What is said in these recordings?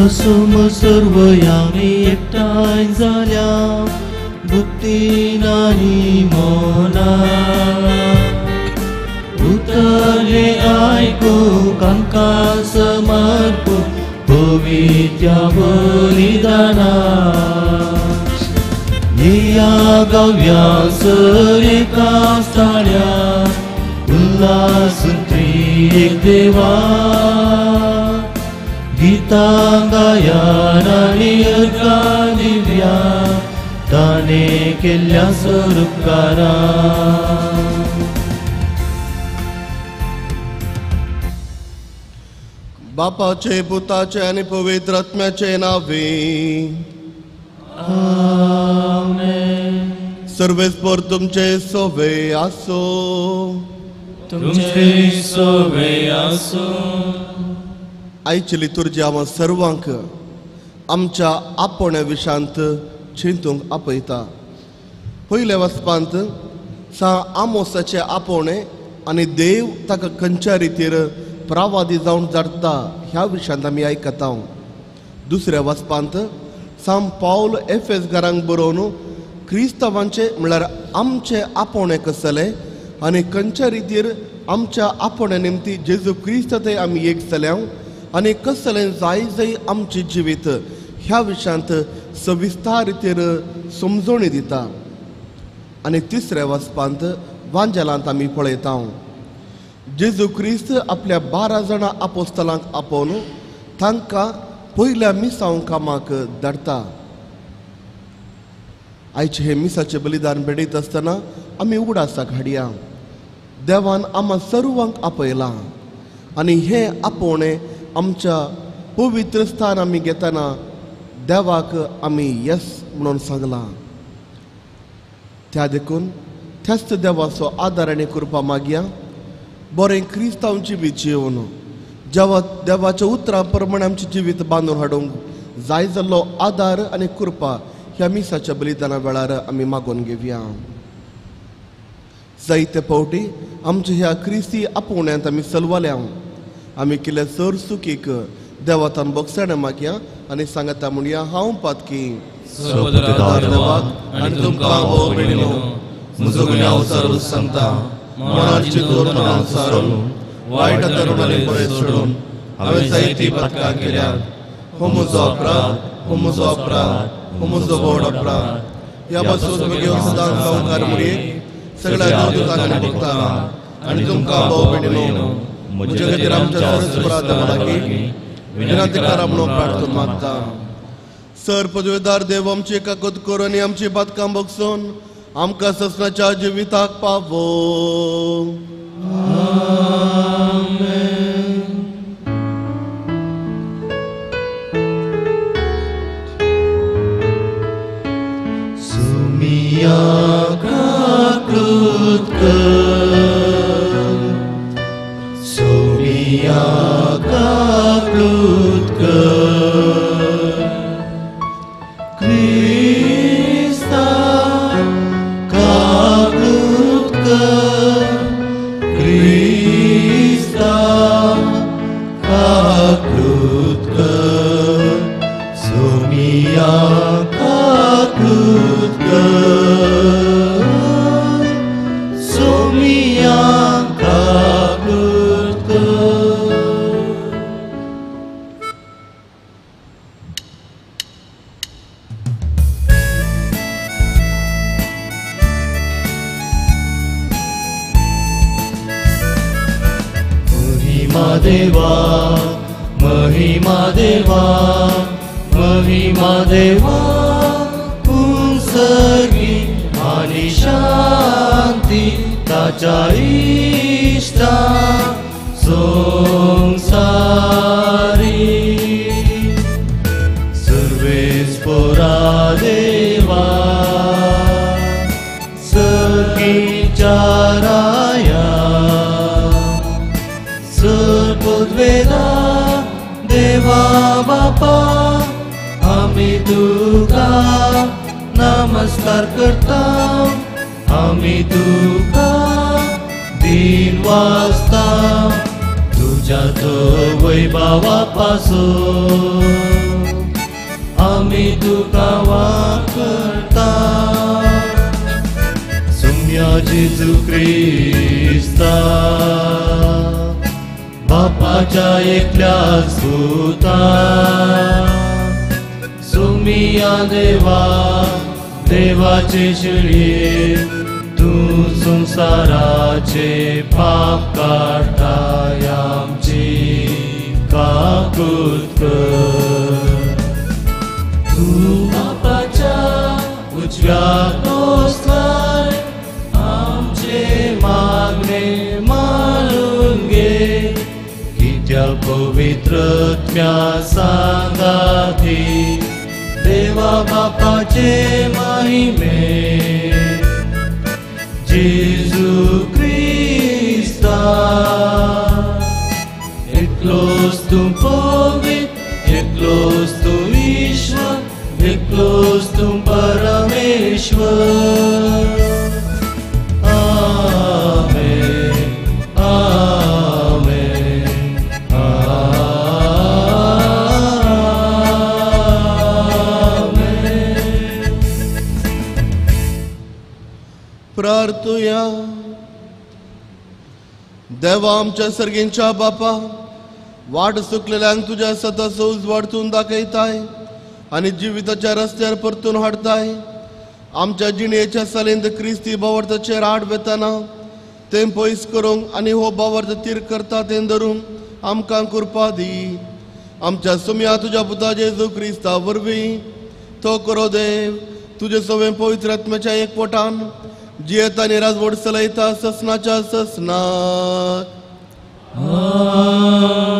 आसूम सर्वयामी एकठांय जाल्या बुद्धीन आनी मनान उतरले आयकूंक आमकां समर्पून पवित्र बलिदाना निया गव्या सरेका साड्या उल्हासून त्रिएक देवा गीतां गायन आनी अर्घां दिव्या ताणें केल्ल्या स्वरुपकारा. बापाचे पुताचे आनी पवित्र आत्म्याचे नावे आमेन. सर्वेस्पर तुमचे सोवे आसो. तुमचे सोवे आसो. आयची लितुर्जी आमकां सर्वांक आमच्या आपोवण्या विशांत चिंतूंक आपयता. पयल्या वाचपांत सा आमोसाचें आपोवणें आनी देव ताका खंयच्या रितीर प्रावादी जावन धाडटा ह्या विशयांत आमी आयकता. दुसऱ्या वाचपांत साम पावल एफेस घरांक बरोवन क्रिस्तांवांचें म्हणल्यार आमचें आपोवणें कसलें आनी खंयच्या रितीर आमच्या आपोवण्या निमती जेजू क्रिस्त ते आमी एक जाल्या आनी कसलें जाय जाय आमचें जिवीत ह्या विशयांत सविस्तार रितीर समजवणी दिता. आनी तिसऱ्या वाचपांत वांजेलांत आमी पळयता जेजू क्रिस्त आपल्या 12 जाणां आपोस्तलांक आपोवन तांकां पयल्या मिसांव कामाक धाडटा. आयचें हें मिसाचें बलिदान भेटयत आसतना आमी उगडासाक हाडया देवान आमकां सर्वांक आपयलां आनी हें आपोवणें आमच्या पवित्र स्थान आमी घेतना देवाक आमी येस म्हणून सांगलां. त्या देखून त्याच देवाचो आदार आनी कृपा मागया बरें क्रिस्तांव जिवीत जिवन जेवा देवाच्या उतरां प्रमाणे आमचें जिवीत बांदून हाडूंक जाय जाल्लो आदार आनी कृपा ह्या मिसाच्या बलिदाना वेळार आमी मागून घेवया. जायते फावटी आमच्या ह्या क्रिस्ती आपोवण्यांत आमी सलवाल्या. आमी केल्या चड चुकीक देवातान बोगसाणें मागया आनी सांगता म्हणया हांव पातकी देवाक आनी तुमकां भोव बेणिनो म्हजो गुन्यांव सर्व सांगता मनाची दोन सारून वायट तरुणांनी पळयत सोडून हांवें जायती पातकां केल्यात. हो म्हजो अपराध, हो म्हजो अपराध, हो म्हजो व्हड अपराध. ह्या पासून म्हगेलो सदांच सावकार मुरयेक सगळ्या देवदूतांक आनी भक्तांक आनी तुमकां भोव बेणिनो म्हजे खातीर आमच्या सर्वेस्परा देवा लागीं विनंती करा म्हणून प्रार्थना मागता. सर पदवेदार देव आमची काकूत करून आनी आमची पातकां बगसून आमकां ससनाच्या जिविताक पावो. आमेन. सुमिया काकूत कर, सुमिया काकूत कर, क्रिस्ता काकूत कर, क्रिस्ता काकूत कर, सुमिया काकूत कर, सुमिया काकूत कर. महिमा देवा, महिमा देवा, महिमा देवा, पुंसगी आनी शांती ताच्या इश्टा संवसारी. सर्वेस्परा देवा सगीच्या राया सर्पद्वेदा देवा बापा आमी तुका नमस्कार करता, आमी तुका दिन वाजता तुझ्या तो वैभवा पासून. तुका वाकता सुम्या जेजू क्रिस्ता बापाच्या एकल्या सुता सुमिया देवा देवाचे शिळये तूं संवसाराचे पाप काडटाय आमची काकूत कर तूं बापाच्या उजव्या बसलाय आमचे मागणे मानून घे कित्याक पवित्रत्म्या सांगाती देवा बापाचे महिमे जेजू क्रिस्ता एकलोच तूं पवित्र एकलोच तूं ईश्वर एकलोच तूं परमेश्वर आमेन आमेन आमेन. प्रार्थुया. देवा आमच्या सर्गींच्या बापा वाट चुकलेल्यांक तुज्या सताचो उजवाडतून दाखयताय आनी जिविताच्या रस्त्यार परतून हाडताय. आमच्या जिणेच्या सालींत क्रिस्ती भावार्थाचेर आड वेताना तें पयस करूंक आनी हो भावार्थ तीर करता तें धरूंक आमकां कृपा दी. आमच्या सुम्या तुज्या पुता जेजू क्रिस्ता वरवीं तो करो देव तुजे सवें पवित्र आत्म्याच्या एकवटान जियेता आनी राजवट चलयता ससनाच्या ससनाक. आमेन.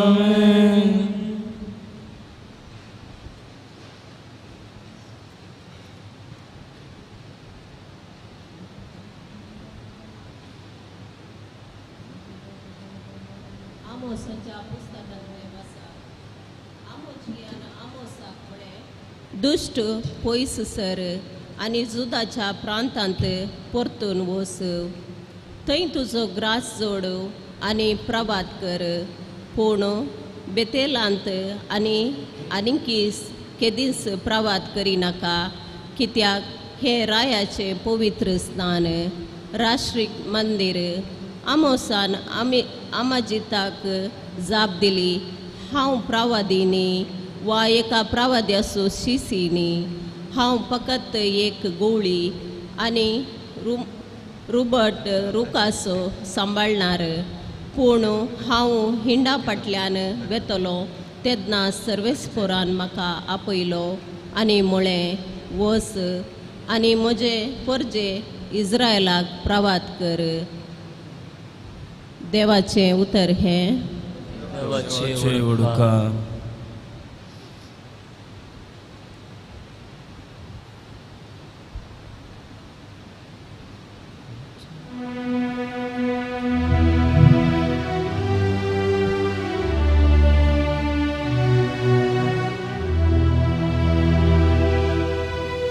आमोसाच्या पुस्तकांतलें वाचा. आमोचियान आमोसाक म्हळें, दुश्ट पयस सर आनी जुदाच्या प्रांतांत परतून वच, थंय तुजो ग्रास जोड आनी प्रवात कर, पूण बेतेलांत आनी आनीकी केदींच प्रवात करिनाका, कित्याक हें रायाचें पवित्र स्थान राष्ट्रीक मंदीर. आमोसान आमी आमाजिताक जाप दिली, हांव प्रवादी न्ही वा एका प्रवाद्याचो शिसी न्ही, हांव फकत एक गोवळी आनी रुबट रुखाचो सांबाळणार, पूण हांव हिंडा फाटल्यान वेतलो तेन्ना सर्वेस्पोरान म्हाका आपयलो आनी म्हळें, वच आनी म्हजे परजे इज्रायलाक प्रवात कर. देवाचें उतर हें. देवाचें उडका.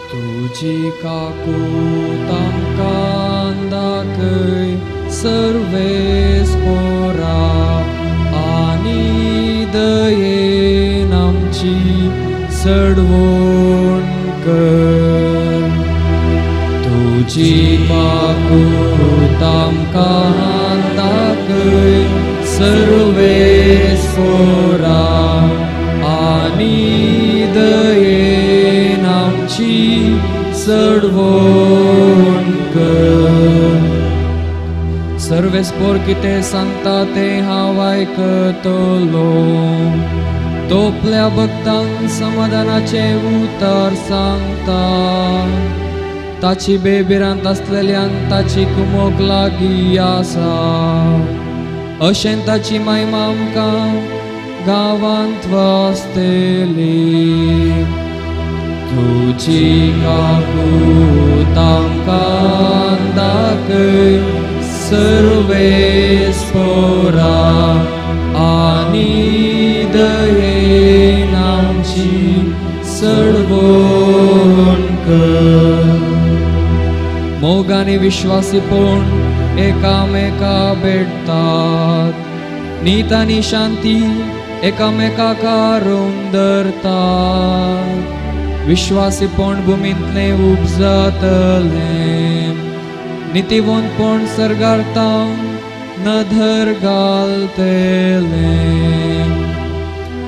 तुजी काकूत आमकां दाखय सर्वेस्पोरा आनी दयेन आमची सडवण कर. तुजी काकूत आमकां दाखय सर्वेस्पोरा आनी दयेन आमची सडवण कर. सर्वेस्पोर कितें सांगता तें हांव आयकतलो, तोपल्या भक्तांक समाधानाचें उतर सांगता. ताची बेबिरांत आसलेल्यांक ताची कुमोक लागीं आसा, अशें ताची महिमा आमकां गांवांत वाचतली. तुजी काकूत आमकां दाखय सर्वेस्पोरा आनी दयेन आमची सडवण कर. मोग आनी विश्वासीपण एकामेका भेटतात, नीत आनी शांती एकामेकाक रोवन धरतात. विश्वासीपण भुमींतलें उपजातलें, नितीवंतपण सर्गार तावन नदर घालतलें.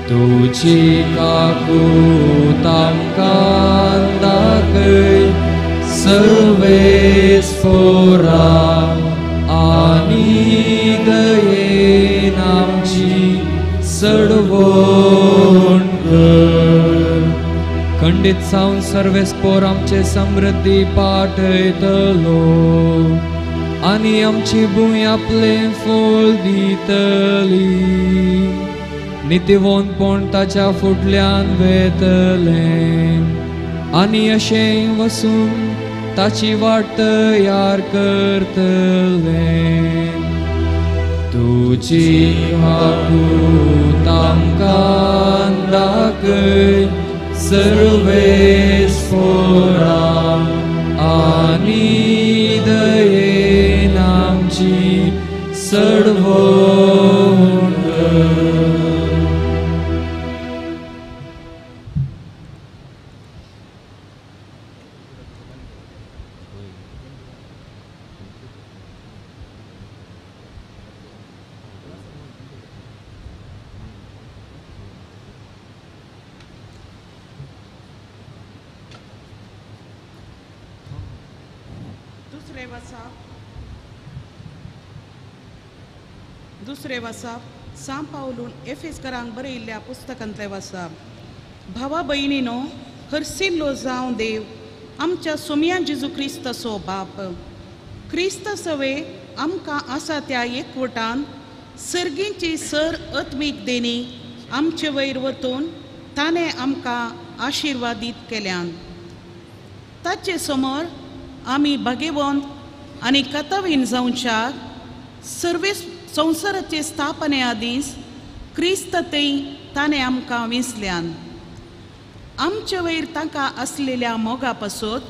तुजी काकूत आमकां दाखय सर्वेस्पोरा आनी दयेन आमची सडवण कर. खंडीत जावन सर्वेस्पोर आमचे समृद्धी पाठयतलो आनी आमची भूंय आपलें फळ दितली. नितीवंतपण ताच्या फुडल्यान वेतलें आनी अशें वसून ताची वाट तयार करतलें. तुजी काकूत आमकां दाखय सर्वेस्पोरा आनी दयेन आमची सडवण कर. दुसरे वासाप सां पावलून एफेसकरांक बरयिल्ल्या पुस्तकांतले वासाप. भावा भयणीनो, हरसिल्लो जावं देव आमच्या सोम्या जेजू क्रिस्ताचो बाप. क्रिस्त सवे आमकां आसा त्या एकवटान सर्गींची सर आत्मीक देणी आमचे वयर वतून ताणें आमकां आशिर्वादीत केल्यान. ताचे समोर आमी भागेवंत आनी कथवीन जावच्याक सर्वे संवसाराचे स्थापने आदींच क्रिस्त थंय ताणें आमकां विंचल्यान. आमचे वयर तांकां आसलेल्या मोगा पासत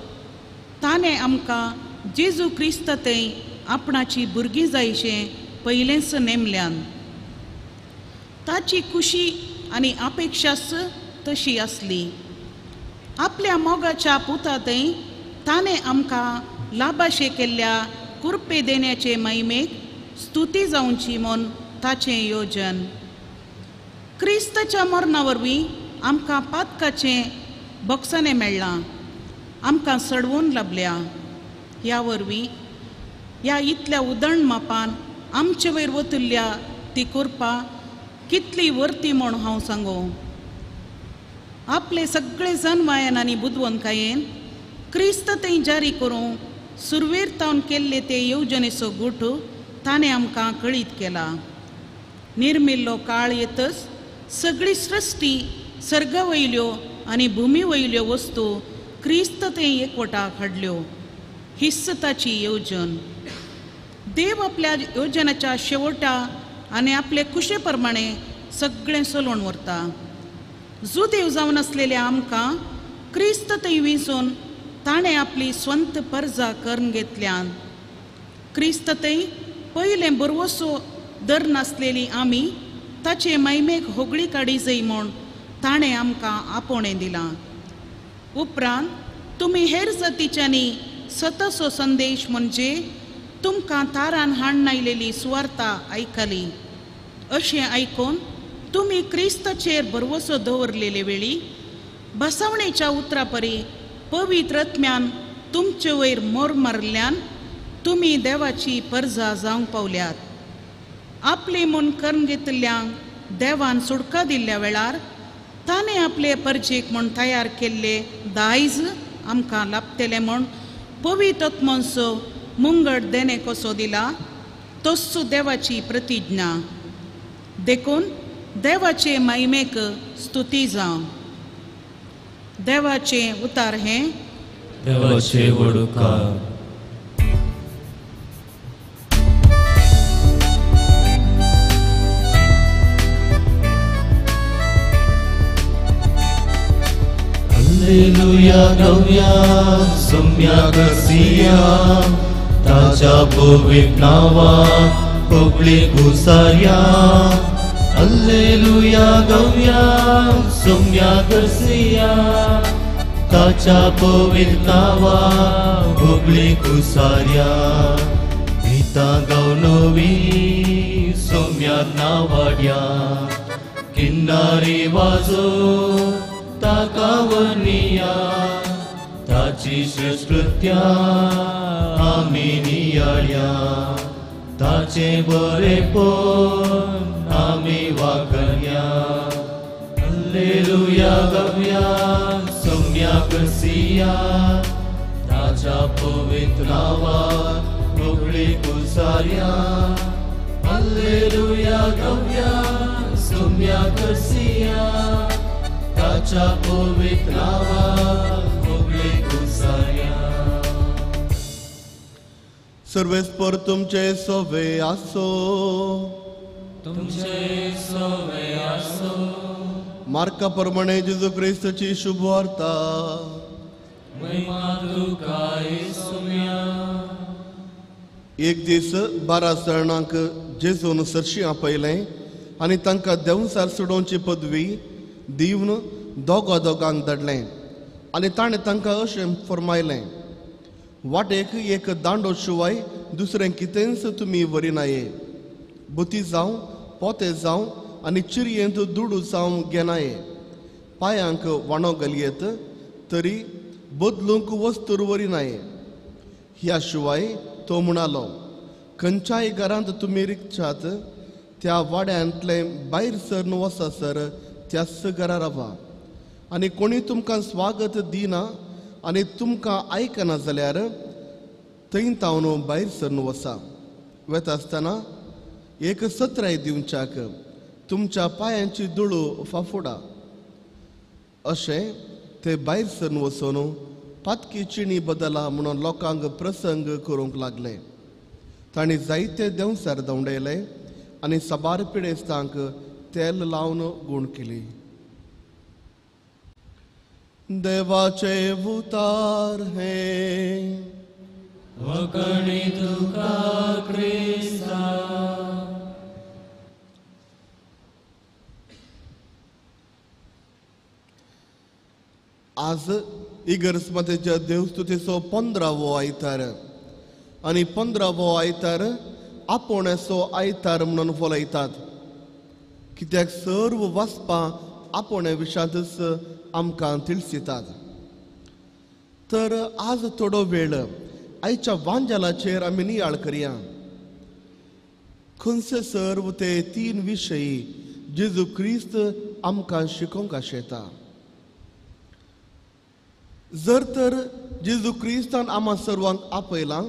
ताणें आमकां जेजू क्रिस्त थंय आपणाची भुरगीं जायशें पयलेंच नेमल्यान. ताची खुशी आनी अपेक्षाच तशी आसली. आपल्या मोगाच्या पुता थंय ताणें आमकां लाभाशे केल्ल्या कुरपे देण्याचे महिमेक स्तुती जावची म्हूण ताचें योजन. क्रिस्ताच्या मरणा वरवीं आमकां पातकाचें बक्षाणें मेळ्ळां, आमकां सडवून लाबल्या. ह्या वरवीं ह्या इतल्या उदण मापान आमचे वयर वतुल्ल्या ती कृपा कितली वर्ती म्हूण हांव सांगू. आपले सगळे जनवायन आनी बुदवंतकायेन क्रिस्त थंय जारी करूं सुरवेर तावन केल्ले ते येवजणेचो गूट ताणें आमकां कळीत केला. निर्मिल्लो काळ येतच सगळी सृश्टी सर्गा वयल्यो आनी भुमी वयल्यो वस्तू क्रिस्त थंय एकवटाक हाडल्यो. हीच ताची येवजण. देव आपल्या योजनाच्या शेवटा आनी आपले कुशे प्रमाणे सगळें चलोवन व्हरता. जुदेव जावन आसलेल्या आमकां क्रिस्त थंय विंचून ताणें आपली स्वंत परजा करून घेतल्यान. क्रिस्त थंय पयलें बरवसो दर नासलेली आमी ताचे महिमेक होगळी काडी जाय म्हूण ताणें आमकां आपोवणें दिलां. उपरांत तुमी हेर जातीच्यांनी सतसो संदेश म्हणजे तुमकां तारान हाडून आयलेली सुवार्ता आयकली. अशें आयकून तुमी क्रिस्ताचेर भरवसो दवरलेले वेळी बसवणेच्या उतरा परी पवित्र आत्म्यान तुमचे वयर मोर मारिल्ल्यान तुमी देवाची परजा जावंक पावल्यात. आपली म्हूण करून घेतिल्ल्यांक देवान सुटका दिल्ल्या वेळार ताणें आपले परजेक म्हूण तयार केल्ले दायज आमकां लाभतलें म्हूण पवित्र आत्मोचो मुंगट देणे कसो दिला तोच देवाची प्रतिज्ञा. देखून देवाचे महिमेक स्तुती जावं. देवाचें उतार हें देवाचे वडुकार. हालेलुया गव्या सम्या करसिया ताच्या पवित्र नावा होगळी घुसाया. हालेलुया गव्या सम्या करसिया ताच्या पवित्र नांवा होगळी कुसार्या गीतां गावनवी सोम्या नावाड्या किन्नारी वाजो ताका वर्णिया ताची श्रेष्ठत्या आमी नियाळ्या ताचे बरेपण आमी वागण्या हल्लेलुया गव्या सोम्या करसिया ताच्या पवित्र नांवा होगळी कुसार्या हल्लेलुया गव्या सोम्या करसिया ताच्या पवित्र नांवा होगळी कुसार्या. सर्वेस्पर तुमचे सोवे आसो. तुमचे सोवे आसो. मार्का प्रमाणे जेजू क्रिस्ताची शुभवार्ता. महिमा तुका येसुम्या. एक दीस 12 जाणांक जेजून सरशी आपयलें आनी तांकां देंवचार सोडोवची पदवी दिवन दोगा दोगांक धाडलें आनी ताणें तांकां अशें फरमायलें, वाटेक एक दांडो शिवाय दुसरें कितेंच तुमी व्हरिनाये. बुती जावं पोते जावं आनी चिरयेंत दुडू जावं घेनाये. पांयांक वाणो घालयेत तरी बदलूंक वस्तूर व्हरिनाये. ह्या शिवाय तो म्हणालो, खंयच्याय घरांत तुमी रिगच्यात त्या वाड्यांतलें भायर सरन वचसर त्याच घरा रावा आनी कोणी तुमकां स्वागत दिना आनी तुमकां आयकना जाल्यार थंय तावन भायर सरन वचा. वेता आसतना एक सत्राय दिवच्याक तुमच्या पांयांची धुळू फाफुडा. अशें ते भायर सरन वचून पातकी चिणी बदला म्हणून लोकांक प्रसंग करूंक लागले. तांणी जायते देंवचार धांवडयले आनी साबार पिडेस्तांक तेल लावन गूण केली. देवाचे उतार हे वकणी तुका क्रिस्ता. आज इगर्जमातेच्या देवस्तुतीचो 15वो आयतार आनी 15वो आयतार आपोवण्याचो आयतार म्हणून फलयतात. कित्याक सर्व वाचपां आपोवण्या विशांतच आमकां तिळसितात. तर आज थोडो वेळ आयच्या वांजालाचेर आमी नियाळ करया. खंयचे सर्व ते 3 विशयी जेजू क्रिस्त आमकां शिकोवंक आशेता. जर तर जेजू क्रिस्तान आमा सर्वांक आपयलां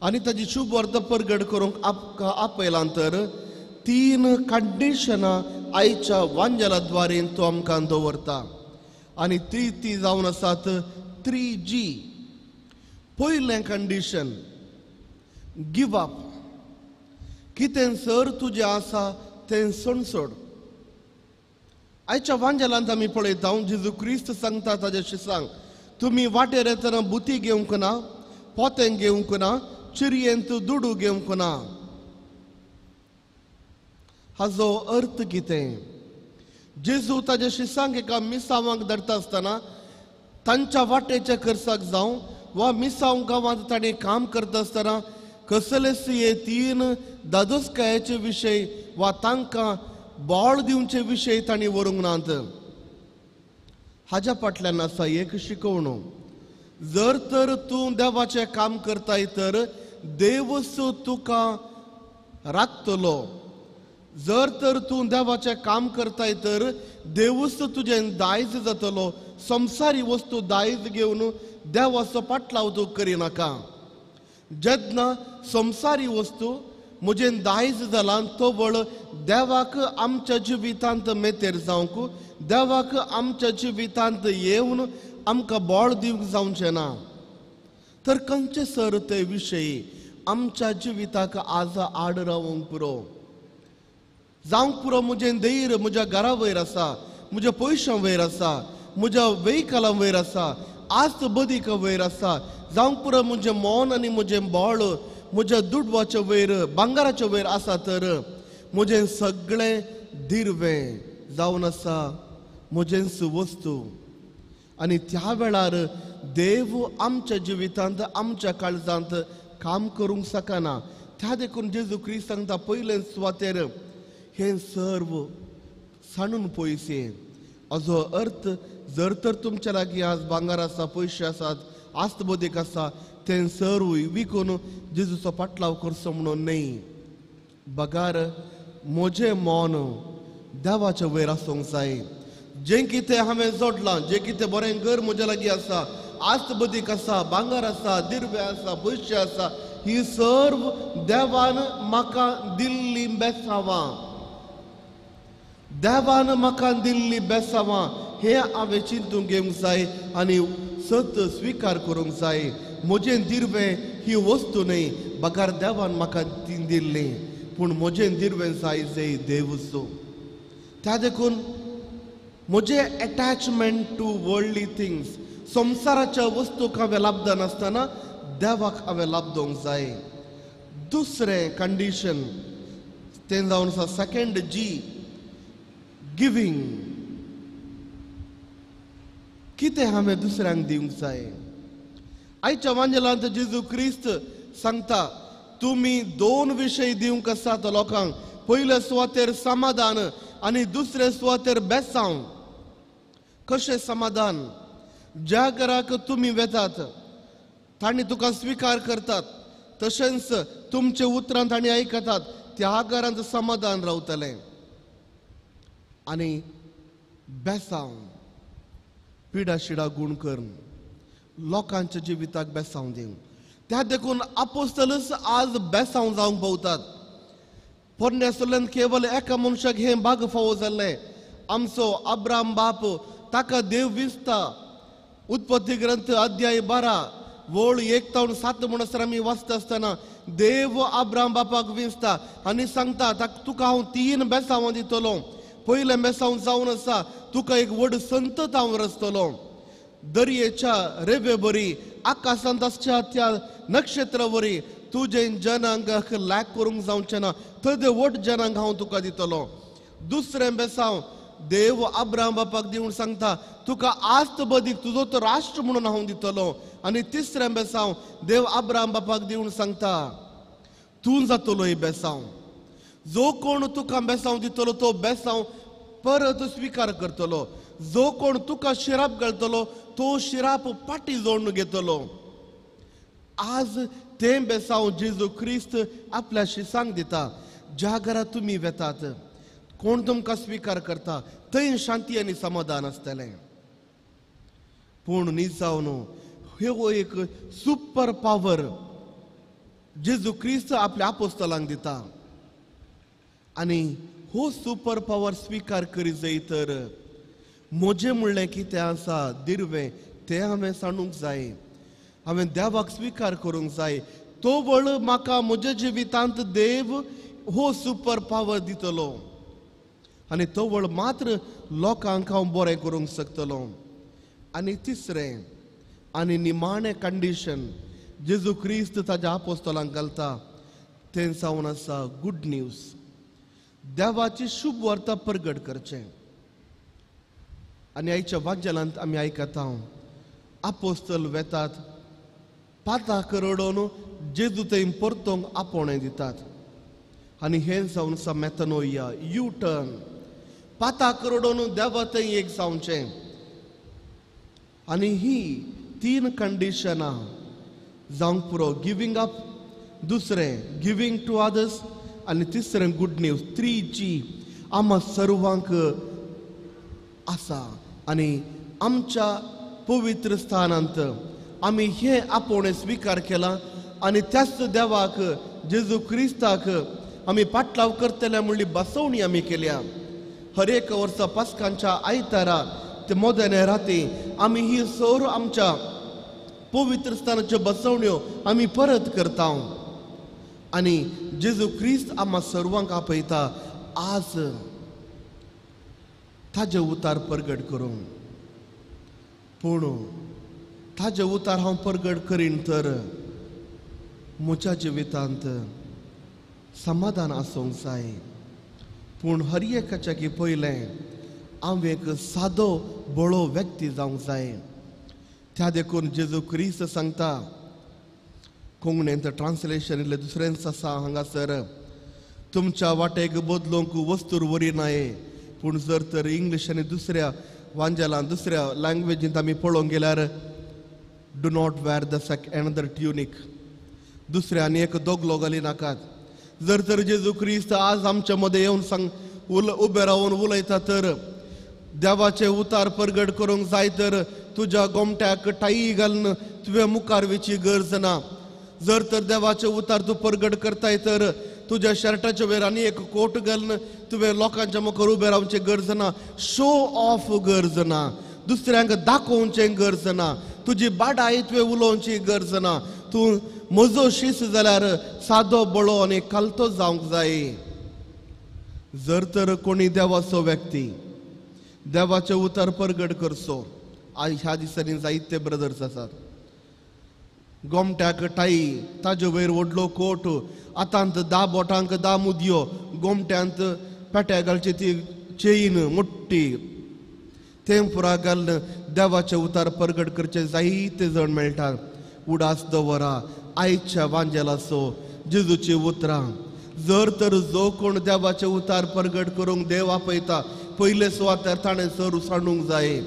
आनी ताजी शुभवार्ता परगट करूंक आपयलां तर 3 कंडिशनां आयच्या वांजाला द्वारे तो आमकां दवरता आनी ती जावन आसात 3G. पयलें कंडिशन गिव अप. कितें सर तुजें आसा तें सोडसोड. आयच्या वांजेलांत आमी पळयता जेजू क्रिस्त सांगता ताजे शिसांक, तुमी वाटेर येतना बुती घेवंक ना, पोतें घेवंक ना, चिरयेंत दुडू घेवंक ना. हाजो अर्थ कितें? जेजू ताजे शिसांक एका मिसावांक धाडटा आसतना तांच्या वाटेच्या खर्चाक जावं वा मिसांव गांवांत ताणें काम करता आसतना कसलेच हे 3 दादोसकायेचे विशय वा तांकां बोळ दिवचे विशय तांणी व्हरूंक नात. हाज्या फाटल्यान आसा एक शिकवणो. जर तर तूं देवाचें काम करताय तर देवच तुका राखतलो. जर तर तूं देवाचें काम करताय तर देवच तुजें दायज जातलो. संवसारी वस्तू दायज घेवन देवाचो पाटलाव तूं करिनाका. जेन्ना संवसारी वस्तू म्हजें दायज जालां तवळ देवाक आमच्या जिवितांत मेतेर जावंक, देवाक आमच्या जिवितांत येवन आमकां बोळ दिवंक जावचें ना. तर खंयचे सर ते विशयी आमच्या जिविताक आज आड रावंक पुरो जावंक पुरो. म्हजें धैर्य म्हज्या घरा वयर आसा, म्हज्या पयशां वयर आसा, म्हज्या वेहिकलां वयर आसा, आज बदीका वयर आसा. जावंक पुरो म्हजें मन आनी म्हजें बोळ म्हज्या दुडवाच्या वयर, भांगराच्या वयर आसा. तर म्हजें सगळें दिर्वें जावन आसा म्हजेंच वस्तू. आनी त्या वेळार देव आमच्या जिवितांत आमच्या काळजांत काम करूंक शकना. त्या देखून जेजू क्रिस्त सांगता पयले सुवातेर हें सर्व सांडून पयशे. हाजो अर्थ जर तर तुमच्या लागीं आज भांगर आसा, पयशे आसात, आस्त बोदीक आसा, तें सर्व विकून जेजूचो पाटलाव करचो म्हणून न्हय. बगार म्हजें मन देवाच्या वयर आसूंक जाय. जें कितें हांवें जोडलां, जें कितें बरें घर म्हज्या लागीं आसा, आस्त बदीक आसा, भांगर आसा, दिर्वे आसा, पयशे आसा, ही सर्व देवान म्हाका दिल्ली बेसावां, देवान म्हाका दिल्ली बेसावां हें हांवें चिंतूंक घेवंक जाय आनी सत स्विकार करूंक जाय. म्हजें दिर्वें ही वस्तू न्हय, बगार देवान म्हाका ती दिल्ली, पूण म्हजें दिर्वें जाय जय देवचो. त्या देखून म्हजें एटॅचमेंट टू वर्ल्डली थिंग्स, संवसाराच्या वस्तूक हांवें लाबदनासतना देवाक हांवें लाबदोवंक जाय. दुसरें कंडिशन तें जावन आसा सेकेंड जी, गिवींग. कितें हांवें दुसऱ्यांक दिवंक जाय. आयच्या वांजेलांत जेजू क्रिस्त सांगता तुमी दोन विशय दिवंक आसात लोकांक, पयले सुवातेर समाधान आनी दुसरे सुवातेर बेसांव. कशें समाधान? ज्या घराक तुमी वेतात तांणी तुका स्विकार करतात, तशेंच तुमचे उतरां तांणी आयकतात, त्या घरांत समाधान रावतलें. आनी बेसांव, पिडा शिडा गूण करून लोकांच्या जिविताक बेसांव दिवं. त्या देखून आपोस्तलच आज बेसांव जावंक भोवतात. पोरण्या सोल्ल्यान केवल एका मनशाक हें भाग फावो जाल्लें, आमचो अब्राम बाप, ताका देव विसता. उत्पत्ती ग्रंथ अध्याय 12 वळ 1 ते 7 म्हणसर आमी वाचता आसतना देव अब्राम बापाक विसता आनी सांगता तुका हांव 3 बेसांवां दितलो. पयलें बेसांव जावन आसा तुका एक व्हड संतत हांव रचतलो, दर्येच्या रेवे बरी, आकाशांत आसच्या त्या नक्षत्र वरी तुजें जनांगाक लॅक करूंक जावचें ना, तेदे व्हड जनांग हांव तुका दितलो. दुसरें बेसांव देव अब्राम बापाक दिवन सांगता तुका आस्त बदीक तुजो तो राष्ट्र म्हणून हांव दितलो. आनी तिसरें बेसांव देव अब्राम बापाक दिवन सांगता तूं जातलो ही बेसांव, जो कोण तुका बेसांव दितलो तो बेसांव परत स्विकार करतलो, जो कोण तुका शिराप घालतलो तो शिराप पाटी जोडून घेतलो. आज तें बेसांव जेजू क्रिस्त आपल्याशी सांग दिता, ज्या घरा तुमी वेतात कोण तुमकां स्विकार करता थंय शांती आनी समाधान आसतलें. पूण न्ही जावन हो एक सुपर पावर जेजू क्रिस्त आपल्या आपोस्तलांक दिता आनी हो सुपर पावर स्विकार करी जाय तर म्हजें म्हणलें कितें आसा दिर्वें तें हांवें सांडूंक जाय, हांवें देवाक स्विकार करूंक जाय. तो वळ म्हाका म्हज्या जिवितांत देव हो सुपर पावर दितलो आनी तो वळ मात्र लोकांक हांव बरें करूंक शकतलो. आनी तिसरें आनी निमाणें कंडिशन जेजू क्रिस्त ताज्या आपोस्तलांक घालता तें जावन आसा गुड न्यूज, देवाची शुभ वार्ता परगट करचें. आनी आयच्या वाज्यालांत आमी आयकता आपोस्तल वेतात पातां करडोन जेजू थंय परतोंक आपोवणें दितात आनी हें जावन आसा मेथनोया, यू टर्न. पातां करडोन देवा थंय एक जावचें. आनी ही 3 कंडिशनां जावंक पुरो, गिवींग अप, दुसरें गिवींग टू अदर्स आनी तिसरें गुड न्यूज. 3G आमा सर्वांक आसा आनी आमच्या पवित्र स्थानांत आमी हें आपोवणें स्विकार केलां आनी त्याच देवाक जेजू क्रिस्ताक आमी पाटलाव करतले म्हणली बसवणी आमी केल्या. हर एक वर्सा पास्कांच्या आयतारा ते मोदेने राती आमी ही सर आमच्या पवित्र स्थानाच्यो बसवण्यो आमी परत करता आनी जेजू क्रिस्त आमा सर्वांक आपयता आज ताजे उतार परगट करूंक. पूण ताजे उतार हांव परगट करीन तर म्हज्या जिवितांत समाधान आसूंक जाय. पूण हर एकाच्या की पयलें हांव एक सादो बळो व्यक्ती जावंक जाय. त्या देखून जेजू क्रिस्त सांगता कोंकणींत ट्रान्सलेशन इल्लें दुसरेंच आसा हांगासर तुमच्या वाटेक बदलूंक वस्तूर वरी नाय. पूण जर तर इंग्लीश आनी दुसऱ्या वांजेलान दुसऱ्या लँग्वेजींत आमी पळोवंक गेल्यार do not wear the another tunic, दुसऱ्या आनी एक दोगलो घाली नाकात. जर तर जेजू क्रिस्त आज आमच्या मदें येवन सांग उबे रावन उलयता तर देवाचे उतार परगट करूंक जाय तर तुज्या गोमट्याक टाई घालून तुवें मुखार वचची गरज ना. जर तर देवाचे उतार तूं परगट करताय तर तुज्या शर्टाच्या वयर आनी एक कोट घालून तुवें लोकांच्या मुखार उबें रावचें गरज ना. शो ऑफ गरज ना, दुसऱ्यांक दाखोवचें गरज ना, तुजी बाडाय तुवें उलोवची गरज ना. तूं म्हजो शीस जाल्यार सादो बळो आनी कालतो जावंक जाय. जर तर कोणी देवाचो व्यक्ती देवाचें उतार परगट करचो, आयज ह्या दिसांनी जायते ब्रदर्स आसात गोमट्याक टाई, ताजे वयर व्हडलो कोट, आतांत 10 बोटांक 10 मुदयो, गोमट्यांत पेट्या घालची ती चेन मोठी, तें पुरा घालून देवाचें उतार परगट करचे जायते जण मेळटात. उडास दवरा आयच्या वांजेलाचो जेजूची उतरां. जर तर जो कोण देवाचें उतार परगट करूंक देव आपयता पयले सुवातेर ताणें सर सांडूंक जाय,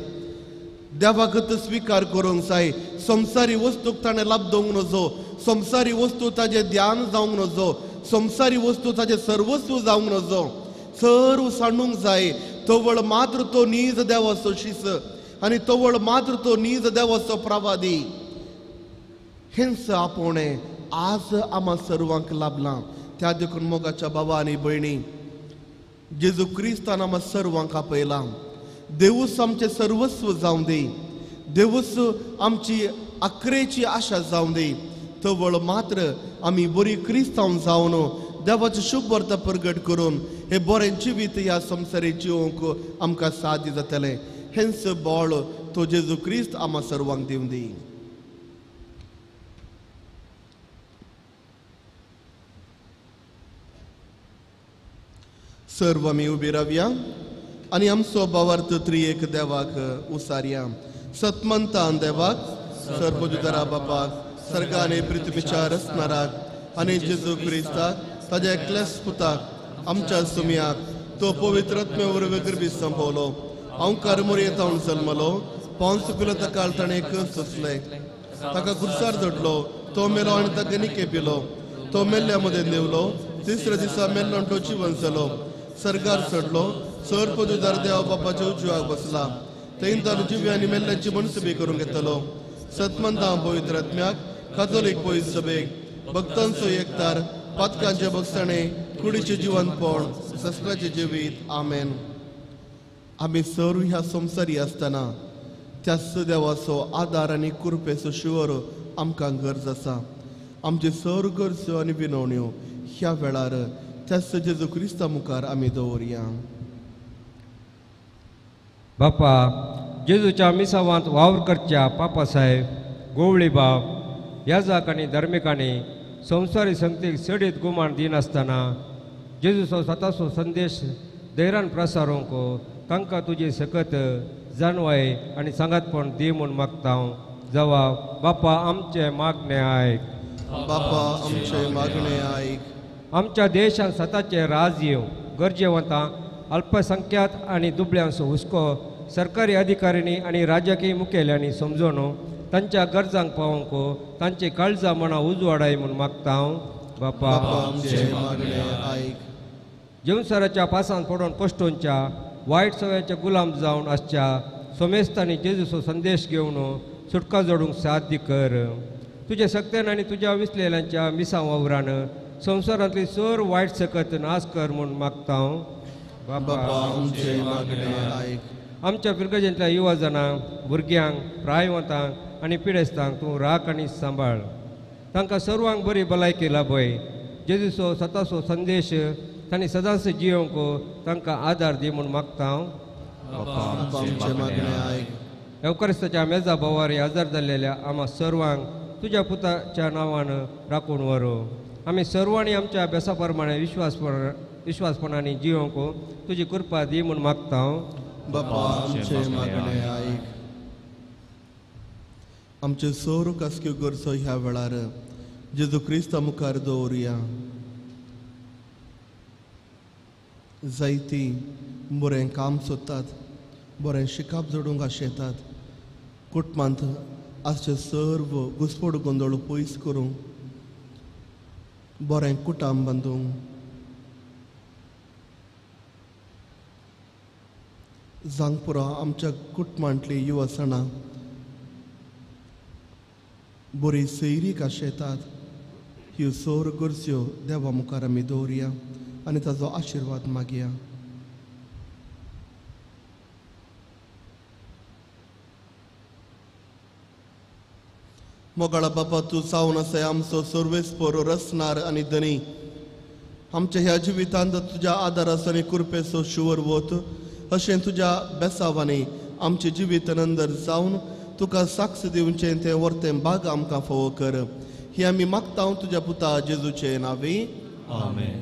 देवाकच स्विकार करूंक जाय. संवसारी वस्तूक ताणें लाबदोवंक नजो, संवसारी वस्तू ताजें ध्यान जावंक नजो, संवसारी वस्तू ताजें सर्वस्व जावंक नजो, सर्व सांडूंक जाय. तवळ मात्र तो नीज देवाचो शीस आनी तवळ मात्र तो नीज देवाचो प्रवादी. हेंच आपोवणें आज आमा सर्वांक लाभलां. त्या देखून मोगाच्या बाबा आनी भयणी, जेजू क्रिस्तान आमा सर्वांक आपयलां. देवूच आमचें सर्वस्व जावं दी, देवूच आमची आखरेची आशा जावं दी. तवळ मात्र आमी बरी क्रिस्तांव जावन देवाचें शुभ वार्ता परगट करून हे बरें जिवीत ह्या संवसारी जिवंक आमकां साध्य जातलें. हेंच बळ तो जेजू क्रिस्त आमा सर्वांक दिवं दी. सर्व आमी उबी रावया आनी आमचो भावार्थ त्रिएक देवाक उसारया. सतमंतान देवाक, सर्वजुदारा बापाक, सर्गाने पृथ्वीच्या रचणाराक आनी जेजू क्रिस्ताक ताज्या एकल्याच पुताक आमच्या सुमयाक तो पवित्र आत्म्या वरवीं गर्भीत संपवलो, अंकार मोरयेतावन जल्मलो, पावस पिलो काळ ताणें सोंसलें, ताका खुर्सार जोडलो, तो मेलो आनी ताका निके पिलो, तो मेल्ल्या मदें देंवलो, तिसऱ्या दिसा मेल्लो तो जिवन जालो, सर्गार चडलो, सर पदुदार देवा बापाच्या उजव्याक बसला, थंय ताणें जिवी आनी मेल्ल्यांची मनसुबी करूंक घेतलो. सतमंता पवित्र आत्म्याक, कातोलीक पवित्र सभेक, भक्तांचो एकतार, पातकांचे भगसणे, कुडीचें जिवनपण, सस्त्राचें जिवीत. आमेन. आमी सर्व ह्या संवसारी आसतना त्याच देवाचो आदार आनी कृपेचो शिवर आमकां गरज आसा. आमचे सर्व गरजो आनी विनवण्यो ह्या वेळार त्याच जेजू क्रिस्ता मुखार आमी दवरया. बापा, जेजूच्या मिसावांत वावर करच्या पापा साहेब, गोवळी बाब, याजाक आनी धार्मिकांनी संवसारी संगतीक चडीत गुमान दिनासतना जेजूचो स्वताचो संदेश धैर्यान प्रसारूंक तांकां तुजी सकत जाणवाय आनी सांगातपण दी म्हूण मागता हांव. जवाब, बापा आमचें मागणें आयक. बापा आमचें मागणें आयक. आमच्या देशांत सताचें राज येवं. गरजेवंतां, अल्पसंख्यात आनी दुबळ्यांचो हुस्को सरकारी अधिकाऱ्यांनी आनी राजकीय मुखेल्यांनी समजून तांच्या गरजांक पावोवंक तांची काळजां मनां उजवाडाय म्हूण मागता हांव. बापा आमचें मागणें आयक. जेवसाराच्या पासांत पडून कश्टोंच्या वायट सवयांच्या गुलाम जावन आसच्या सोमेस्तांनी जेजूचो संदेश घेवन सुटका जोडूंक साध्य कर. तुज्या सक्त्यान आनी तुज्या विसलेल्यांच्या मिसां वावरान संवसारांतली सर वायट सकत नाश कर म्हूण मागता हांव. बापा आमचें मागणें आयक. आमच्या पिरगजेंतल्या युवा जाणांक, भुरग्यांक, प्रायवंतांक आनी पिडेस्तांक तूं राख आनी सांबाळ. तांकां सर्वांक बरी भलायकी लाभय. जेजूचो सताचो संदेश तांणी सदांच जियोवंक तांकां आदार दी म्हूण मागता हांव. एवकरिस्ताच्या मेजा भोवारी हजर जाल्लेल्या आमा सर्वांक तुज्या पुताच्या नांवान राखून व्हरू. आमी सर्वांनी आमच्या अभ्यासा प्रमाणे विश्वासपणांनी जियोवंक तुजी कृपा दी म्हूण मागता हांव. बापा आमचें मागणें आयक. आमचे सोर कासक्यो गरजो ह्या वेळार जेजू क्रिस्ता मुखार दवरुया. जायती बरें काम सोदतात, बरें शिकाप जोडूंक आशेतात, कुटुंबांत आसचे सर्व घुसपड गोंदळ पयस करूंक, बरें कुटाम बांदूंक, जावंक पुरो आमच्या कुटुंबांतली युवसणां बरी सैरीक आशेतात. ह्यो सोर गरज्यो देवा मुखार आमी दवरुया आनी ताजो आशिर्वाद मागया. मोगाळा बापा, तूं जावन आसाय आमचो सर्वेस्पर रचणार आनी धनी. आमच्या ह्या जिवितांत तुज्या आदाराचो आनी कृपेचो शिवर वत अशें तुज्या बेसावांनी आमचें जिवीत नंदर जावन तुका साक्ष दिवचें तें वर्तें बाग आमकां फावो कर. ही आमी मागता तुज्या पुता जेजूचे नांवी. आमेन.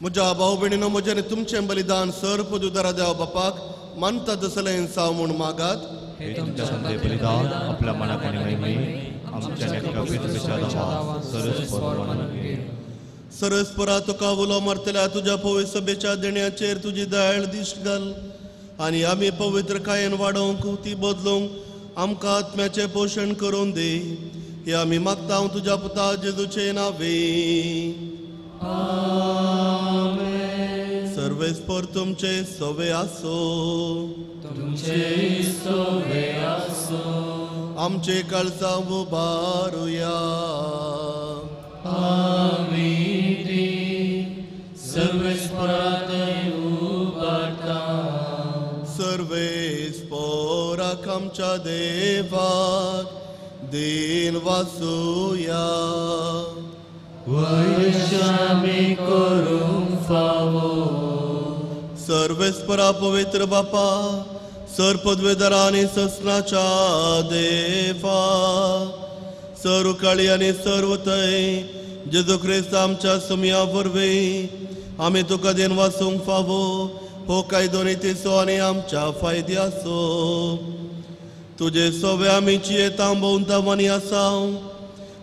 म्हज्या भाव भयणीनो, म्हजें आनी तुमचें बलिदान सर पदुदारा देवा बापाक मानता तसलें साव म्हूण मागात. हे तुमच्या संते बलिदान आपल्या मनाक आनी महिमेक आमच्या सरस परा तुका उलो मारतल्या तुज्या पवित्र सभेच्या देण्याचेर तुजी दयाळ दिश्ट घाल आनी आमी पवित्र कायेन वाडोवंक ती बदलूंक आमकां आत्म्याचें पोशण करून दी. हे आमी मागता तुज्या पुता जेजूचे नांवे. सर्वेस्पर तुमचे सवे आसो. तुमचे सवे आसो. आमचे काळजां उबारुया. आमी ती सर्वेस्पराक उबारता. सर्वेस्पराक आमच्या देवाक दीन वासुया. वैशामी करूंक फावो. सर्वेस्परा पवित्र बापा, सर पदवेदारा आनी ससनाच्या देवा, सर उकाळी आनी सर्वतय जेजू क्रिस्त आमच्या सुमया वरवीं आमी तुका देन वासूंक फावो हो कायदो नितीचो आनी आमच्या फायद्याचो. तुजे सोवे आमी चियेतां भोंवता आनी आसा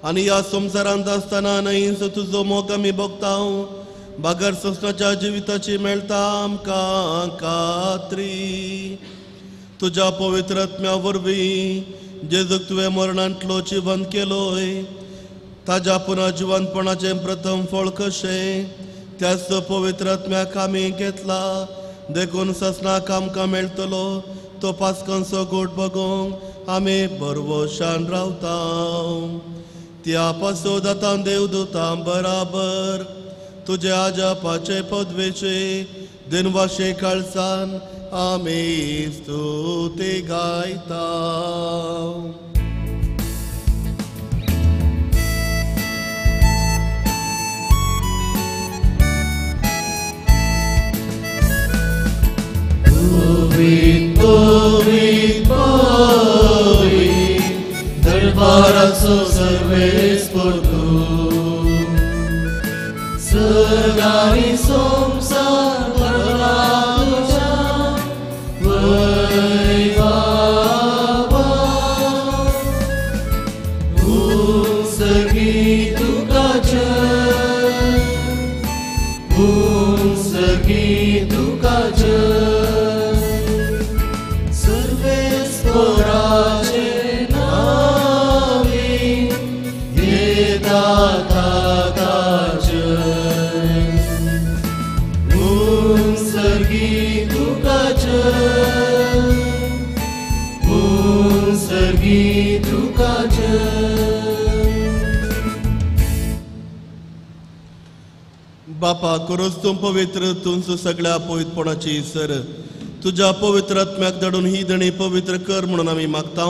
आनी ह्या संवसारांत आसतना न्हय तुजो मोग आमी भोगता. बागर ससनाच्या जिविताची मेळटा आमकां खात्री. तुज्या पवित्र आत्म्या वरवीं जेजूक तुवें मरणांतलो जिवंत केलोय ताज्या पुनः जिवंतपणाचें प्रथम फळ कशें त्याच पवित्र आत्म्याक आमी घेतला. देखून ससनाक आमकां मेळटलो तो पास्कांचो गोट बगोवंक आमी बरवशान रावता. त्या पासो दातां देवदूतां बराबर तुजे आजापाचे पदवेचे दिनवाशे काळसान आमी स्तुती गायता. पवित्र पवित्र पवित्र दरबाराचो सर्वेस्पर तूं. सर्गारी संवसार भरला तुज्या वैभवान. दिता ताका जय उंसर्गी तुका जय उंसर्गी तुका जय. बापा करोच तूं पवित्र तुमचो सगळ्या पवित्रपणाची सर तुज्या पवित्र आत्म्याक धाडून ही देणी पवित्र कर म्हणून आमी मागता.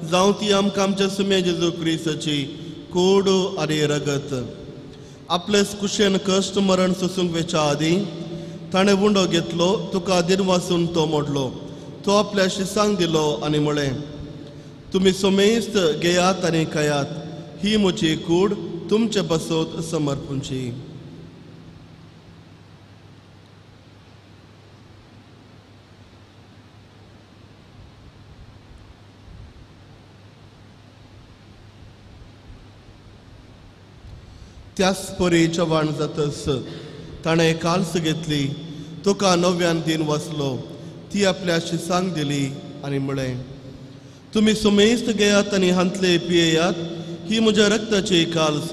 जावं ती आमकां आमच्या सुम्या जेजू क्रिस्ताची कोड आनी रगत. आपलेच कुशेन कश्ट मरण सोसूंक वेच्या आदीं ताणें उंडो घेतलो, तुका दिनवासून तो मोडलो, तो आपल्या शिसांक दिलो आनी म्हळें, तुमी सोमेस्त घेयात आनी खायात, ही म्हजी कूड तुमचे पासत समर्पूंची. त्याच परी चव्हाण जातस ताणें काल्स घेतली, तुका नव्यान दिन वाचलो, ती आपल्या शिसांक दिली आनी म्हळें, तुमी सुमेस्त घेयात आनी हांतले पियेयात, ही म्हज्या रक्ताची काल्स,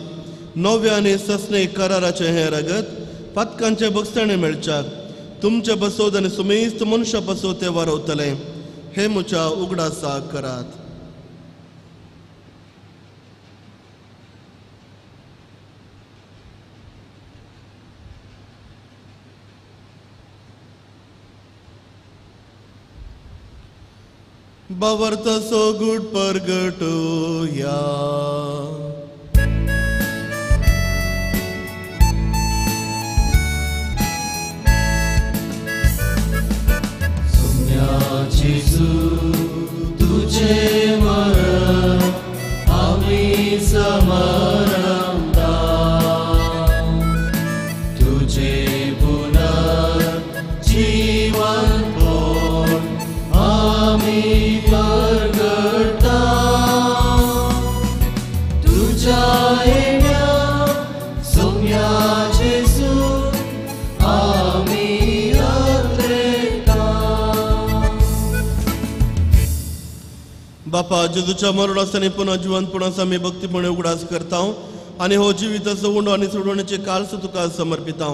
नव्या आनी ससने कराराचें हें रगत पातकांचे बगसणे मेळच्याक तुमचे बसोद आनी सुमेस्त मनशा बसोद तें वारवतलें, हें म्हज्या उगडासाक करात. बावर्तसो गुड परगटोया. सुम्या जेजू तुझे मरण आमी समरमता, तुझे पुनर्जीवनपण आमी परगटा, तुझ्या येण्या सुम्या जेजू आमी अत्रेता. बापा जेजूच्या मरणास आनी पुनः जिवंतपणास आमी भक्तीपणे उगडास करता आनी हो जिविताचो उंडो आनी सोडवण्याचे काल्स तुका समर्पिता.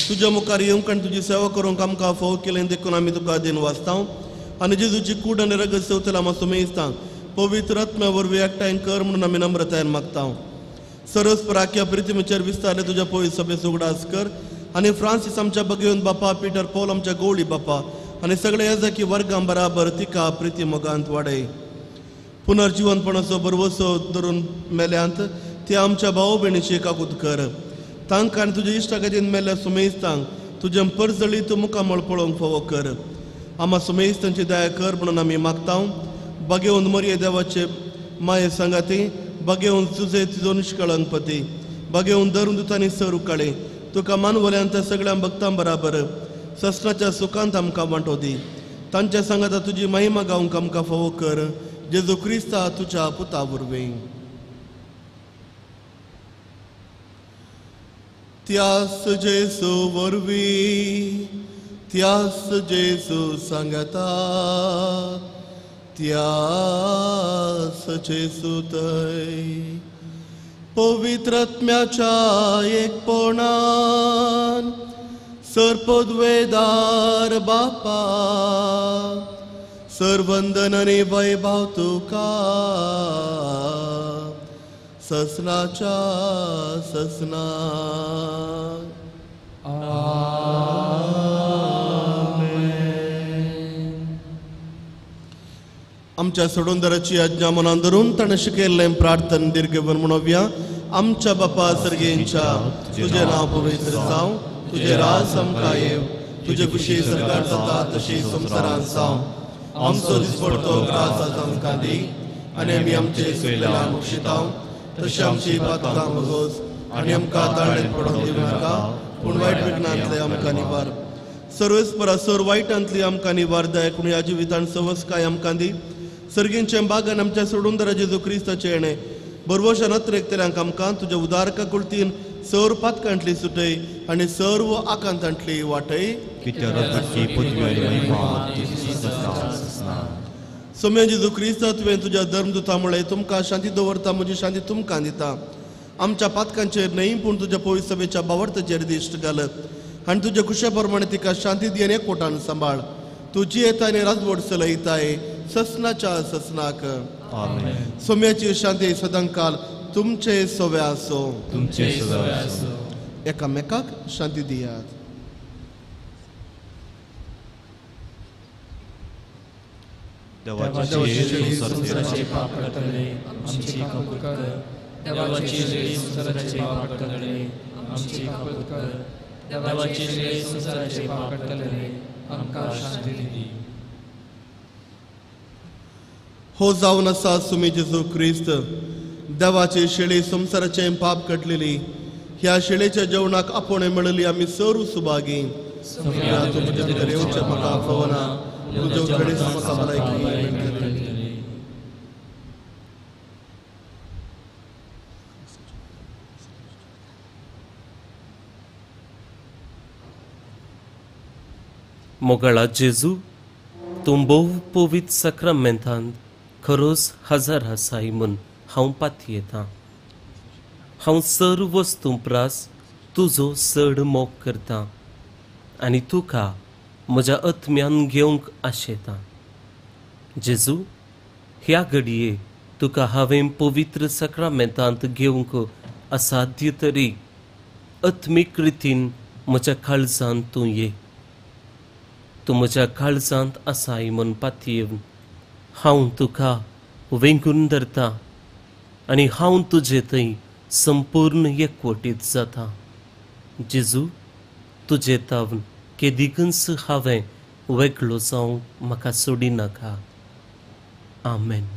तुज्या मुखार येवंक आनी तुजी सेवा करूंक आमकां फोव केलें देखून आमी तुका दिन वाचता आनी जेजूची कूड आनी रगत सेवतल्या आमकां सुमेस्ता पवित्र आत्म्या वरवीं एकठांय कर म्हणून आमी नम्रतायेन मागता. सरस पराख्या प्रितीमेचेर विस्तारले तुज्या पवित्र सभेचो उगडास कर आनी फ्रांसीस आमच्या बगेवन बापा, पीटर पॉल आमच्या गोवळी बापा आनी सगळे याजकी वर्गां बराबर तिका प्रिती मोगांत वाडय. पुनर्जिवनपणाचो भरवसो धरून मेल्यांत ते आमच्या भाव भयणीची काकूत कर. तांकां आनी तुज्या इश्टा खातीर मेल्ल्या सुमेस्तांक तुजें परजळीत मुखामळ पळोवंक फावो कर. आमा सुमेस्तांची दया कर म्हणून आमी मागता. बागेवन मरये देवाचे माये सांगाती, बागेवन तुजे तुजो निश्कळंकपती, बागेवन धरून दुतांनी सर उकाळे तुका मानवल्यान त्या सगळ्या भक्तां बराबर ससनाच्या सुखांत आमकां वांटो दी. तांच्या सांगाता तुजी महिमा गावंक आमकां फावो कर. जेजू क्रिस्ता तुज्या पुता वरवीं. त्यास जेजू वरवीं, त्यास जेजू सांगता, त्यास जेजू थंय पवित्र आत्म्याच्या एकपणान सर्पद्वेदार बापा सर्वंदन आनी वैभव तुका ससनाच्या ससना. आमच्या सोडूनदाराची आज्ञा मनान धरून ताणें शिकयल्लें प्रार्थन दीर्घ म्हणोवया. आमच्या बापा सर्गेंच्या, तुजें नांव पवित्र जावं, तुजें राज आमकां येवं, तुजे खुशी सरकार जाता तशी संवसारांत जावं. आमचो दिसपडतो ग्रास आज आमकां दी आनी आमी आमचे सुकलेल्या मुक्षितां तशी आमची पातकां भोगोस आनी आमकां ताळेंत पडोवंक दिवं नाका, पूण वायट विघ्नांतले आमकां निवार. सर्वेस्परा सर वायटांतली आमकां निवार दया करून ह्या जिवितान सवसकाय आमकां दी. सर्गींच्या बागान आमच्या सोडूनदारा जेजू क्रिस्ताचें येणें बरवशान अत्रेकतल्यांक आमकां तुज्या उदारका कुळतीन सर्व पातकांतली सुटय आनी सर्व आकांतांतली वाटय. सोम्या जेजू क्रिस्ता तुवें तुज्या धर्मदुता म्हळें, तुमकां शांती दवरता, म्हजी शांती तुमकां दिता. आमच्या पातकांचेर न्हय पूण तुज्या पवित्र सभेच्या बावडताचेर दिश्ट घाल आनी तुज्या खुशे प्रमाणे तिका शांती दी आनी एकवटान सांबाळ. तूं जियेता आनी राजवट चलयताय ससनाच्या ससनाक. सोम्याची शांती सदांकाल तुमचे सोवे आसो. तुमचे सोवे आसो. एकामेकाक शांती दियात. देवाची संसाराचे पाप काडटले आमची काकूत कर. देवाची शेळी संसाराचे पाप काडटले आमची काकूत कर. देवाची शेळी संसाराचे पाप काडटले आमकां शांती दी. हो जावन आसा सुमी जेजू क्रिस्त देवाची शेळी संसाराचे पाप काडलेली. ह्या शेळेच्या जेवणाक आपोवणें मेळिल्ली आमी सर्व सुभागी. तुमच्या भितर येवचें म्हाका फावना, तुज्या कडेन म्हाका भलायकी मेळटली. मोगाळा जेजू, तूं भोव पवित्र साक्रामेंतांत खरोच हजर आसाय म्हूण हांव पातयेतां. हांव सर्व वस्तूं प्रास तुजो चड मोग करतां आनी तुका म्हज्या आत्म्यान घेवंक आशेतां. जेजू, ह्या घडये तुका हांवें पवित्र साक्रामेंतांत घेवंक असाध्य तरी आत्मीक रितीन म्हज्या काळजांत तूं ये. तूं म्हज्या काळजांत आसाय म्हूण पातयेवन हांव तुका वेंगून धरतां आनी हांव तुजे थंय संपूर्ण एकवटीत जाता. जेजू, तुजे तावन केदिकूच हांवें वेगळो जावंक म्हाका सोडिनाका. आमेन.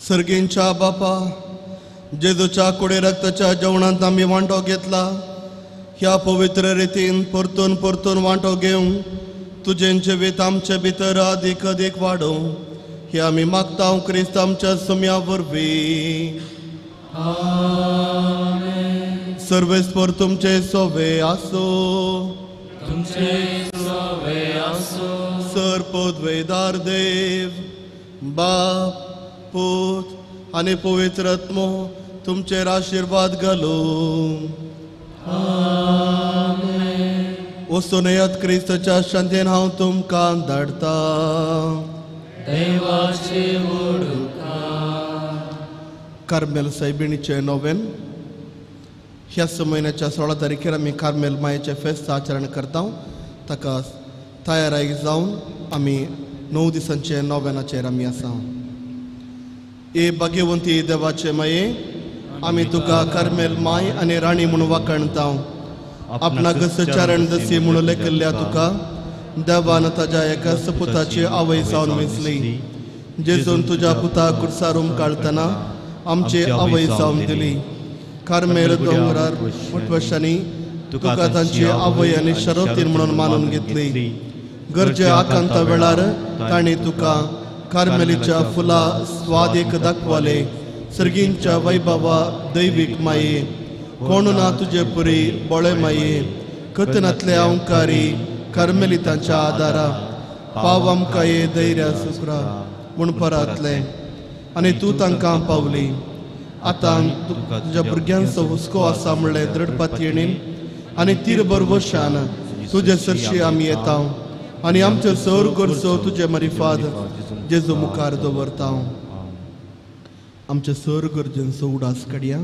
सर्गेंच्या बापा, जेजूच्या कुडे रक्ताच्या जेवणांत आमी वांटो घेतला. ह्या पवित्र रितीन परतून परतून वांटो घेवंक तुजें जिवीत आमचे भितर अदीक अदीक वाडोवं हे आमी मागता क्रिस्त आमच्या सुम्या वरवीं. सर्वेस्पर तुमचे सोवे आसो. तुमचे सोवे आसो. सर पदवेदार देव बाप पूत आनी पवित्र आत्मो तुमचेर आशिर्वाद घालूं. वचून येयात, क्रिस्ताच्या शांतीन हांव तुमकां धाडटा. कार्मेल सायबिणीचें नोवेन. ह्याच म्हयन्याच्या 16 तारखेर आमी कार्मेल मायेचें फेस्त आचरण करता. ताका तयाराय जावन आमी 9 दिसांचे नोवेनाचेर आमी आसा. ए भाग्यवंती देवाचे माये, आमी तुका कार्मेल माय आनी राणी म्हूण वाखाणता. आपणाक सचारण दसी म्हूण लेखिल्ल्या तुका देवान ताज्या एका सपुताची आवय जावन वेंचली. जेजून तुज्या पुताक कुर्सार काडटना आमची आवय जावन दिली. कार्मेल दोंगरार मोटवशांनी तुका तांची आवय आनी शरतीन म्हणून मानून घेतली. गरजे आकांता वेळार तांणी तुका कार्मेलीच्या फुला स्वादेक दाखवाले. सर्गींच्या वैभवा दैवीक माये, कोण ना तुजे पुरी बोळे माये, कथनांतले अंकारी कार्मेलितांच्या आदारा पाव आमकां ये धैर्या सुक्रा म्हूण परातले आनी तूं तांकां पावली. आतां तुज्या भुरग्यांचो हुस्को आसा म्हणलें दृढ पातयेणीन आनी तीर बरवशान तुजे सरशी आमी येता आनी आमचो सर गरजो तुजे मारिफाद जेजू मुखार दवरता. आमच्या सर गरजेंचो उडास काडया.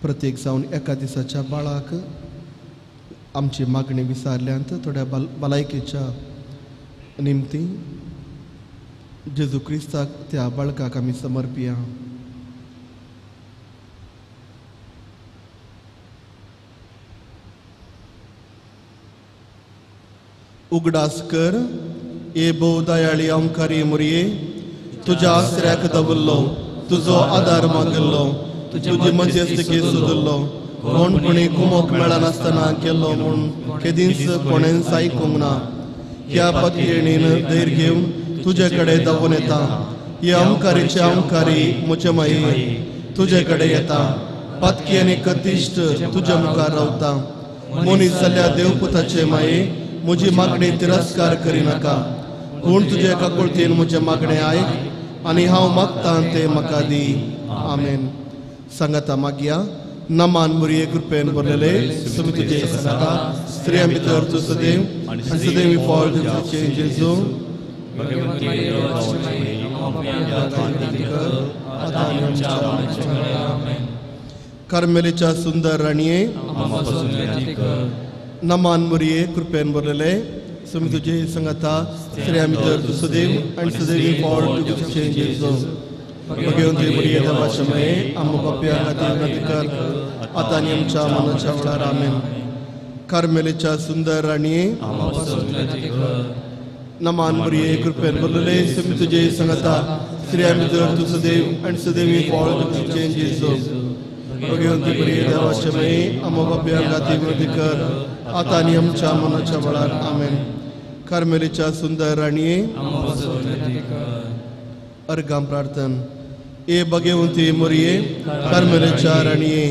प्रत्येक जावन एका दिसाच्या बाळाक आमची मागणी विसारल्यांत थोड्या भलायकेच्या निमती जेजू क्रिस्ताक त्या बाळकाक आमी समर्पिया. उगडास कर ए भोव दयाळी ओंकारी मुरये, तुज्या आसऱ्याक दवरलो, तुजो आदार मागिल्लो, तुजी मध्यस्थकी सोदिल्लो. कोण कोणी कुमोक मेळनासतना केल्लो म्हूण केदींच कोणेंच आयकूंक ना. ह्या पतयेणीन धैर्य घेवन तुजे कडेन धांवून येता. हे ओंकारीचे ओंकारी म्हजे माये तुजे कडेन येता. पातकी आनी कतिश्ट तुज्या मुखार रावता. मनीस जाल्या देवपुताचे माये, म्हजी मागणी तिरस्कार करिनाका, पूण तुजे काकुळतीन म्हजें मागणें आयक आनी हांव मागतां तें म्हाका दी. आमेन. सांगाता मागया. नमान मुरये कृपेन भरलेले, तुमी तुजे सांगाता, स्त्रियां भितर तूं सदैव आनी सदैव फळ तुजें जेजू. कार्मेलीच्या सुंदर राणये, नमान मुरये कृपेन भरलेले, तुमी तुजे सांगाता, स्त्रियां भितर तूं सदैव आनी सदैव फळ तुजें जेजू. भगवंती मुरये देवाचे माये, आमकां पापयां खातीर विनंती कर, आतां आनी आमच्या मनाच्या वेळार. आमेन. कार्मेलीच्या सुंदर राणये, नमान मुरये कृपेन भरलेले, तुमी तुजे सांगाता, स्त्रियां भितर तूं सदैव आनी सदैव फळ तुजें जेजू. भगवंती मुरये देवाचे माये, आमकां पापयां खातीर विनंती कर, आतां आनी आमच्या मनाच्या वेळार. आमेन. कार्मेलीच्या सुंदर राणये, अर्गां प्रार्थन. ए भगवंती मुरये कार्मेलीच्या राणये,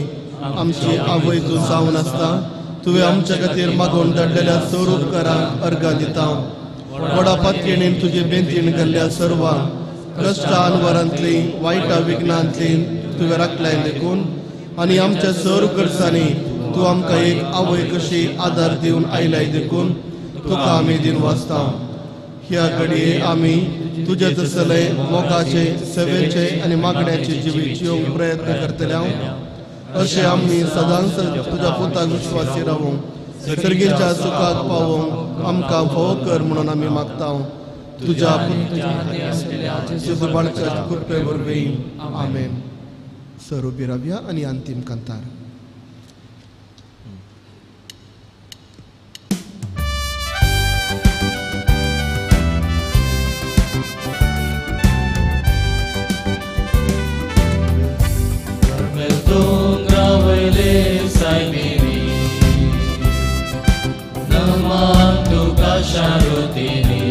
आमची आवय तूं जावन आसता, तुवें आमच्या खातीर मागोवन धाडलेल्या सर उपकारांक अर्गां दिता. व्हडा पातयेणीन तुजे बेंतीन घाल्ल्या सर्वांक कश्टा अनवरांतली वायटा विघ्नांतली तुवें राखलाय देखून आनी आमच्या सर गरजांनी तूं आमकां एक आवय कशी आदार दिवन आयलाय देखून तुका आमी दिन वाचता. ह्या घडये आमी तुजे तसले मोगाचे सेवेचे आनी मागण्याचे जिवीत जिवंक प्रयत्न करतले अशें आमी सदांच तुज्या पुताक विश्वासी रावूंक, सर्गीच्या सुखाक पावोवंक आमकां फावो कर म्हणून आमी मागता. तुज्या बाळकाच्या कृपे वरवीं. आमेन. सर उबी रावया आनी अंतीम कांतार. दोंगरावयले सायबिणी, नमान तुका शारुतिनी,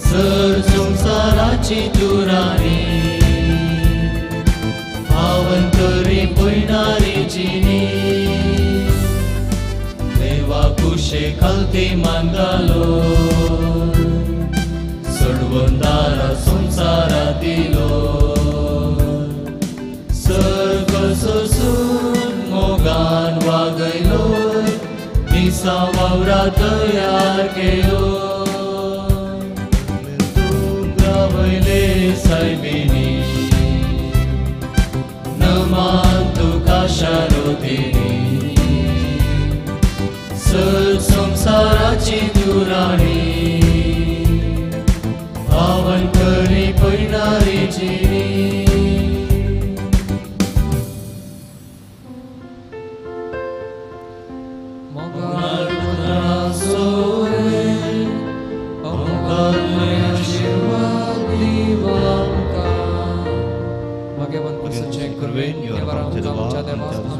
सर संवसाराची तूं राणी, पावन तरी पयणारी जिणी, देवा कुशे खालती मान घालो, सोडवंदारा संवसारा दिलो सर्ग सोसून मोगान वागयलो मिसा वावरा तयार केलो दोंगरा वयले सायबिणी नमान तुका शारोतिनी सर संवसाराची दुराणी पावन करी पयणारी जिणी.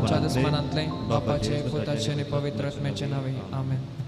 आमच्या दुस्मनांतले बापाचे पुताचे आनी पवित्र आत्म्याचे नांवे आमेन.